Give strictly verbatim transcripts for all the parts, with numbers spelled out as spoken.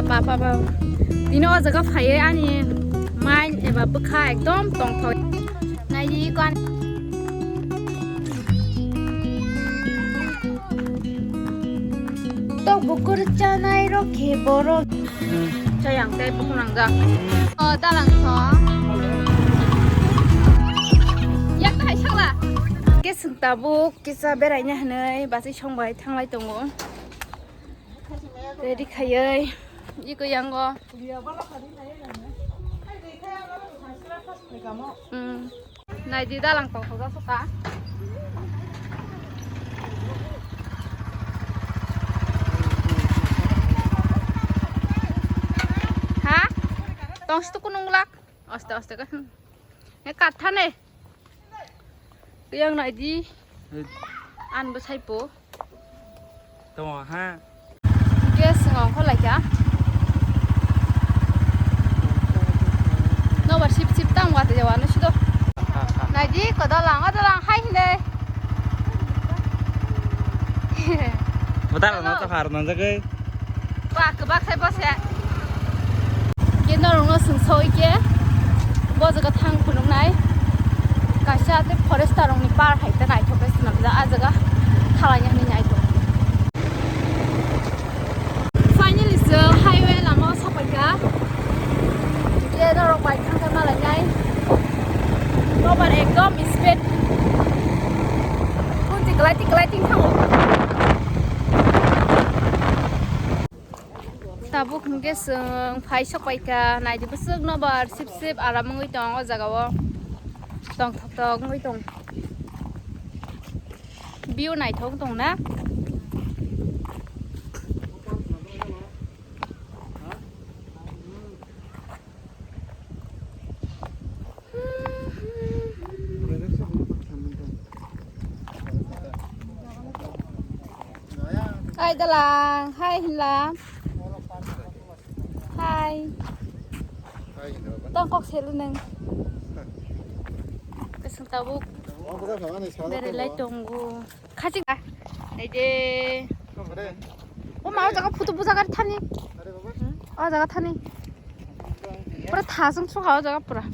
Ba, ba, ba. Tini o jaga phaiwi ani mind eba bwkha ekdom tongthok. Naidi ko ani. Tok bukur chanai rok khe borok. Chayang tei bukur nangjak. O dalang so. Yak hai sala. Ke sung tabuk kisa beraina hwnwi basi song bai thanglai tongo. Ready khaiwi iko yango. Hmm. Naidi dalang tongthok jasoka. Ha? Tongsi tuku nunglak. Aste aste ka. E kathane. Yang naidi. An bwsai po. Tamo ha. Gas ngong kho laikha. Nobar sip sip tang wate jawa no sido. Naidi ko dalang, o dalang hai hinde. Botar no to har no jagai. Ba kwbak sai bose. Ke norokno swngsoi ke bo jaga thang phunuknai. Kaisa tei forester rokni par hai ta naithok khe swnamjak, ah jaga thalaini hwnwi naithok. Finally, chwng highway lama o sokphaikha. Hwnkhe norok bai thangkhe malainai. Nobar ekdom speed. Kunti kwlai ti kwlai ting thango. Tabuk hwnkhe chwng phai sokphaikha. Naidi bwswk nobar sip sip aram wngwi tong o jaga o. Tongthok tok wngwi tong. View naithok tong na. Hai dalang, hai hinla. Hai. Tong kok selu neng. Kesung tabuk. Bere lai tongo. Khaching. Naidi. O ma o jaga photo bujagar thani. O jaga thani. Pura thasung sukha o jaga pura.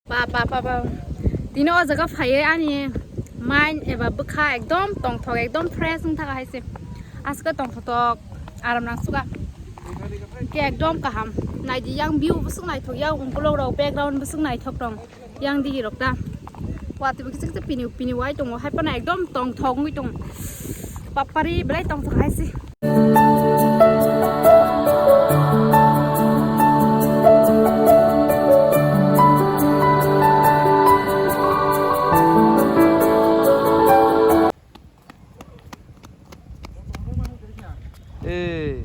Ba, ba, ba, ba. Tini o jaga phaiwi ani mind eba bwkha ekdom tongthok, ekdom fresh wng thaka hai se. Aske tongthok tok, aram nang suka. Ke ekdom kaham. Naidi yang view bwswk naithok, yang ungkulok rok background bwswk naithok tong. Yang digi rok ta. Watwi bo kichik kichik pini pini wai tongo. Hai phano ekdom tongthok wngwi tongo. Bapari belai tongthok hai se. Eh.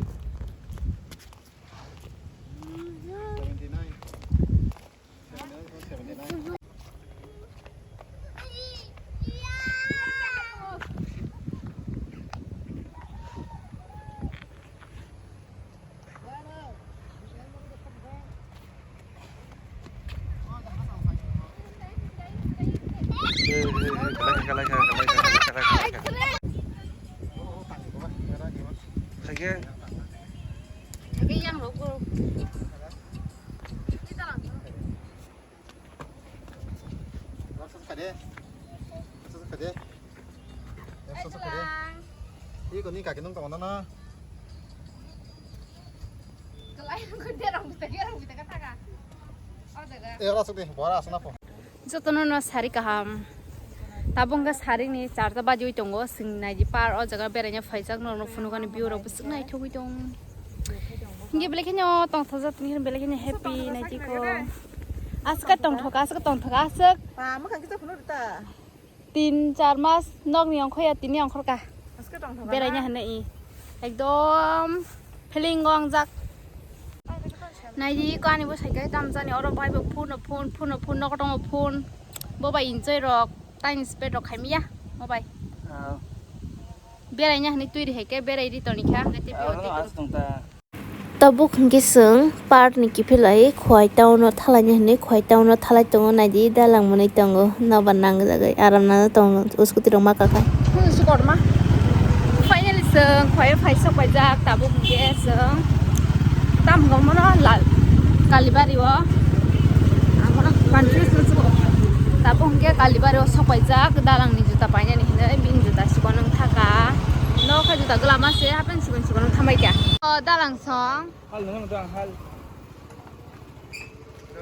Iko ni kaki nung tongo na. Kalai ko derong bita derong bita ka taka. O jaga. Eh, ora suk de, bora asna po. Jotono no sari kaham. Tabuk hwnkhe saringni charta bajiwi tongo, chwng naidi par o jaga beraina phaijak, norokno phunukani view rok bwswk naithogwi tong. Hwnkhe belai kheno tongthokjak tini, belai kheno happy naidi ko. Aswk tongthok, aswk tongthok, aswk. Ba, mwkhang kisa phunuk rita. Tin char mas nokni ongkhoya tini ongkhorka. Beraina hwnwi i. Ekdom feeling o wngjak. Naidi ko ani bo cycle tamjani oro bai bo phone phone phone phone nogo tongo phone. Bo bai enjoy rok time spend rok khaimiya bo bai. Beraina hwnwi twi rihai khe berai ri tonikha. Tabuk hwnkhe chwng park ni kiphilwi Khowai town o thalaina hinwi Khowai town o thalai tongo, naidi dalang mwnwi tongo, nobar nangjagwi aram nana tongo, scooty rok ma kakhai. Finally chwng Khowai o phai sok paijak, tabuk hwnkhe chwng tam hwnkhe mono Kalibari o, ang bono confuse wngsugo. Tabuk hwnkhe Kalibari o sok paijak, dalang ni juta painani hinwi bini juta sikon wng thaka. Nokha juta glama se hapen sikon sikon wng thambai kha. O dalang song. Hal nang dang hal.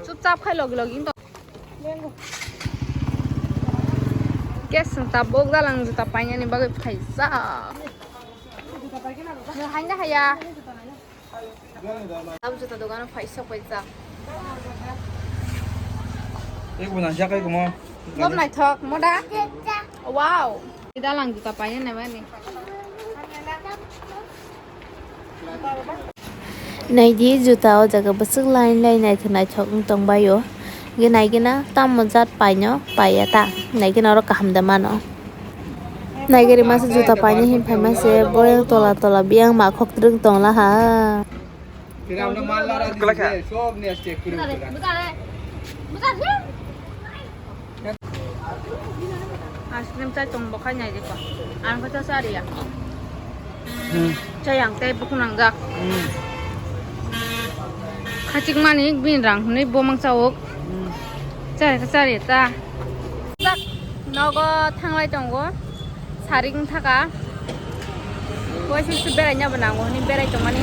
Chupchap khai logi logi to. Guys, chwng tabuk dalang juta painani bagwi phaijak. Nwng haina haya. Tabuk juta dogano phaisa phaijak. Ek bana jakai kuma. Bob naithok moda. Wow. Dalang juta painani mani. Naidi juta o jaga bwswk line line naithok naithok wng tong bai o. Hwnkhe naigena tamo jat paino paiya ta. Naigena oro kaham da mano. Naigeri masa juta paino hin phaima se boyang tola tola biyang ma khok twrwng tong laha. Ice cream chai tong bo khai nai de ko. Ang khe cha cha ri ya. Hmm. Chai ang tei bukhuk nangjak. Hmm. Khachik mani bini rang hwnwi bo mang cha ok. Hmm. Chari khe chari ta. Tak nogo thanglai tongo. Sarik wng thaka. Waisa waisa beraina bo nango hwnwi berai tongmani.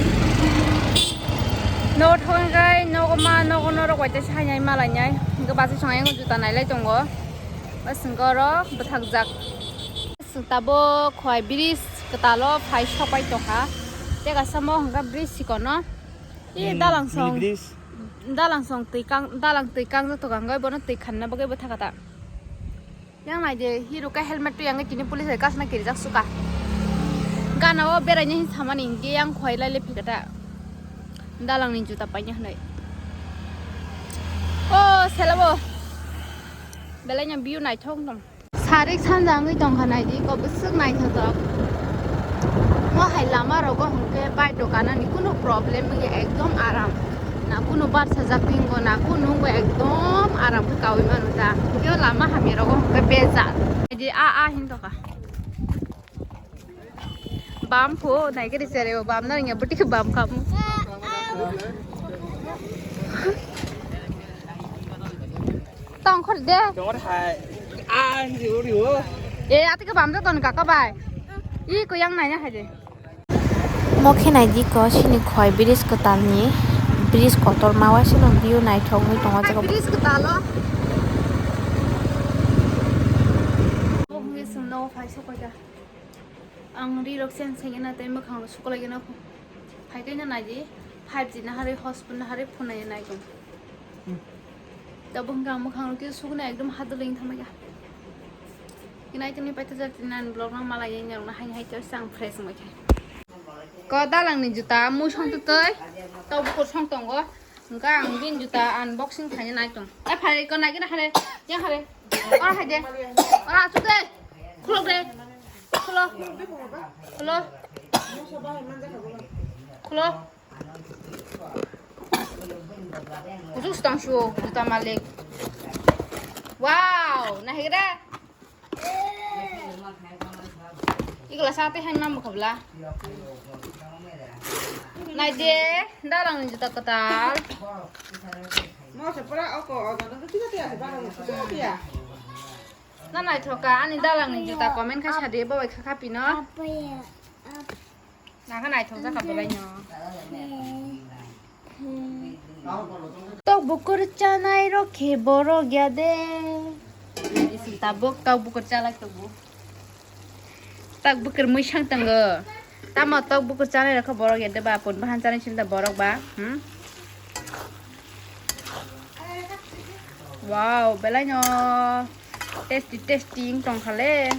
Nogo thangwi khe nogo ma nogo norok waisa sainai malainai. Hwnkhe bachai song ayang juta nailai tongo. Bwswk oro bwthakjak. Bwswk tabuk Khowai bridge kwtalo phai sokpai tongkha. Tei kaisa mo hwnkha bridge sikono. Ih, hmm, dalang song. Mini bridge. Dalang song twi kang, dalang twi kangjak tongkha hwnkhe bono twi khanna bagwi bwthakha ta. Yang nai de, hero khe helmet twi yang tini police hai kasna kirijak suka. Gana o beraina hin samani hingke yang khoi lai le phikata. Dalang ni juta paina hinui. O, selabo. Belai no view naithok tong. Sarik sanja wngwi tongkha nai di, ko bwswk naithotok. Mo hai lama rogo hingke bike rok kanani kunu problem wngya, ekdom aram. Na kunu barsa jak tinggo, na kunu wngbo ekdom aram khe kaui manu ta. Khe lama hamya rogo hwnkhe bejal. Edi a a hin toka. Bam pho nai khe ri sere o bam na ringya buti khe bam kamu. Tong khor de. Tong khor hai. A ang ri ri o. E ati khe bam jak ton kaka bai. I ko yang nai na hai de. Mo khe nai di ko sini khoi bridge kwtal ni, bridge kotor ma waisa no view naithok wngwi tongo jaga. Bridge kwtal o. Bo hwnwi chwng nogo phai sokoi da. Ang ri rok chen sengena tei mwkhang rok sukolai gena phai khe na nai di five G na hari hotspot na hari phone nai nai tong. Tabuk hwnkhe ang mwkhang rok khe sukuna ekdom hadwlwi wng thamai kha. Kinai tini paithago tini ani vlog no malai ya norok no haini hai khe ang fresh wngwi khe. Ko dalang ni juta mui song tutui tok bukur song tongo. Hwnkhe ang bini juta unboxing khaina nai tong. Ai phai ko nai khe na hare yang hare. Ora hai de. Ora asu de. Khulok de. Khulo. Khulo. Khulo. Kuchuk stang shu juta malik. Wow, nahigre. Igla sate han mam khabla. Nai de, dalang ni juta kwtal. Mo se pura oko, oko, no, tiga tiga se, baro, tiga tiga. Na naithoka ani dalang ni juta comment khai sadi babai khakha pino. Apa ya? Apa? Naka naithok jaka belai no. Tok bukur chanai rok khe borok ya de. Isi tabuk tok bukur chalai tongo. Tok bukur mui sang tongo. Tamo tok bukur chanai rok khe borok ya de ba pun bahan chanai sim da borok ba. Hmm? Wow, belai no tasty tasty wng tong kha le.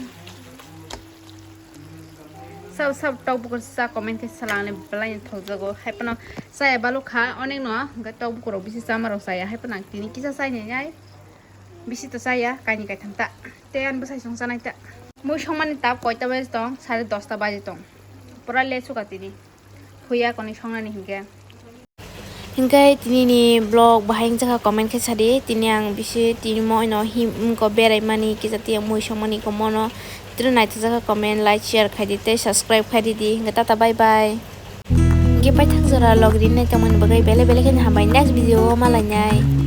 Sab sab tok bukur sa comment khe salang le belai no thokjago. Hai phano chaya balok kha onek no, hwnkhe tok bukur rok bisi chama rok chaya. Hai phano ang tini kisa chai nai nai. Bisi to chaya, kaini kaitham ta. Tei ani bwsai song chanai ta. Mui songmani tab koita baje tong, sare dosta baje tong. Pura late suka tini. Huya koni songnani hinkhe. Hingke tini ni vlog bahai wngjakha comment khe sadi, tini ang bisi tini mo ino him wngko berai mani kisa tiyang mui songmani ko mono, tini naithojakha comment, like, share khaidi tei subscribe khaidi di, hingke tata bye bye. Hingke paithak jora log rinai tongmani bagwi belai belai kheno hambai, next video o malainai.